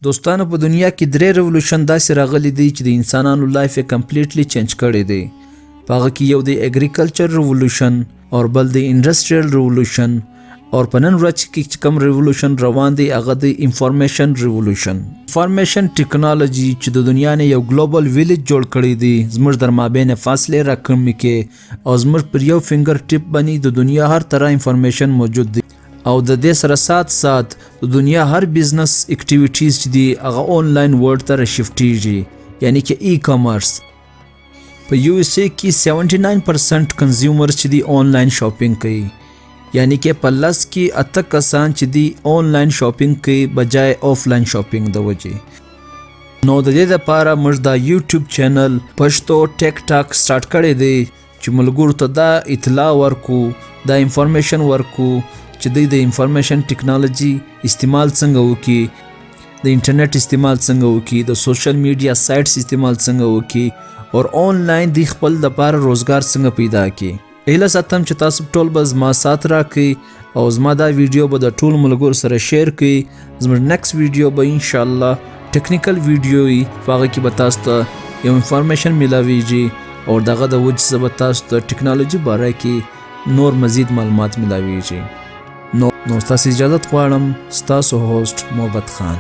دوستانو، په دنیا کې درې revolution داسې راغلي دي چې د انسانانو life یې completely change کړی دی. په هغه کې یو د agriculture revolution او بل د industrial revolution او په نن ورځ کې چې کوم revolution روان دی، هغه د information revolution، information technology، چې د دنیا نه یو global village جوړ کړی دی، زموږ در مابین فاصله راکمې کې او زموږ پر یو finger tip باندې د دنیا هر طرح information موجود دی او د دې سره سات سات د دنیا هر business activities چې دي، هغه online world ته shift یږي، یعنی کې e-commerce. په USA کې 79% consumer چې دي، online shopping کوي، یعنی کې په 10 کې 8 کسان چې دي، online shopping کوي بجای offline shopping د وجې. نو د دې لپاره موږ دا YouTube channel پښتو ټیک ټاک start کړی دی چې ملګرو ته دا اطلاع ورکو، دا information ورکو چې دوی د information technology استعمال څنګه وکړي، د انټرنیټ استعمال څنګه وکړي، د social media sites استعمال څنګه وکړي او آنلاین دی خپل د پاره روزګار څنګه پیدا کړي. هیله ساتم چې تاسو ټول به زما سات راکړئ او زما دا ویډیو به د ټولو ملګرو سره share کړئ. زموږ next video به ان شاء الله technical video وي. په هغه کې به تاسو ته یو information ملاویږي او دغه د وجې څخه به تاسو ته ټکنالوژي باره کې نور مزید معلومات ملاویږي. نو ستاسو اجازت غواړم. ستاسو host محبت خان.